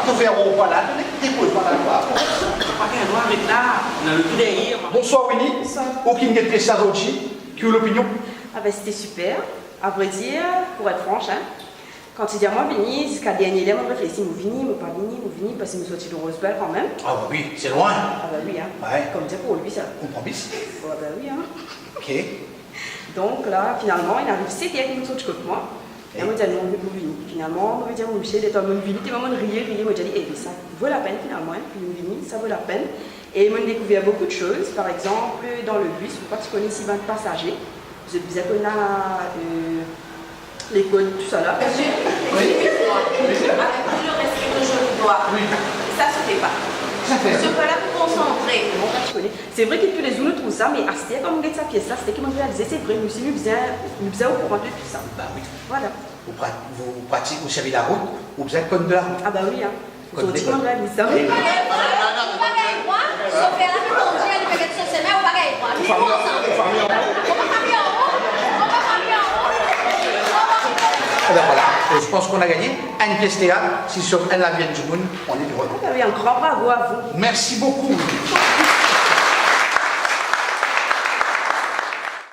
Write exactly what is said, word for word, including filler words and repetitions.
Tou fer ou pa la, tou depoz pa la, kwa. Pa gagn drwa aret la, nou ena loto deryer. Bonswar, Winnie. Bonswar. Ou ki'nn get pies la zordi, ki ou lopinion? Ah ben, c'était super. À vrai dire, pour être franche, hein, kan ti dir mwa vini, ziska dernie ler mo reflesi, mo vini, mo pa vini, mo vini, parski mo sorti de Rosebud kanmem. Ah oui, c'est loin. Ah ben oui, hein. Ouais. Kouma dir pou li sa. Ou pran bis? Ah ben oui, hein. Ok. Donk la, finalman, inn ariv set er ki mo sorti kot mwa. E mo dir, non, mo vini. Finalman, mo dir mo misie, letan mo vini, telman mo riye, riye, mo dir li, eh, sa vo lapenn finalman, hein, pou mo vini, sa vo lapenn. E mo dekouver boukou de soz. Par exanp, dan le bis, mo pa ti kone si bann pasaze, zot bizin kone, euh, lekod, tousala. Monsieur, excusez-moi, avec tout le respect que je vous dois, ça se fait pas. Tout à fait. Ce pas-là, vous concentrez. Mo pa ti kone. Se vre ki toulezour nou trouv sa, me aster, kan mo get sa pies la, aster ki mo realize, se vre, nou osi, nou bizin, nou bizin okouran de tou sa. Ba oui. Voilà. Ou pra-, ou, ou pratik, ou servi larout, ou bizin konn de larout. Ah ba oui, hein. Konn de lekol. Ou pa gagn drwa, sofer la, li kondwir, li pe met so sime, ou pa gagn drwa. Li kontan. Ou pa fami anwo, ou pa fami anwo, ou pa fami anwo. Eh ben voilà, je pense qu'on a gagné. Enn pies teat, si sof enn lavi enn dimoun, on est heureux. Ah ben oui, un grand bravo à vous. Merci beaucoup.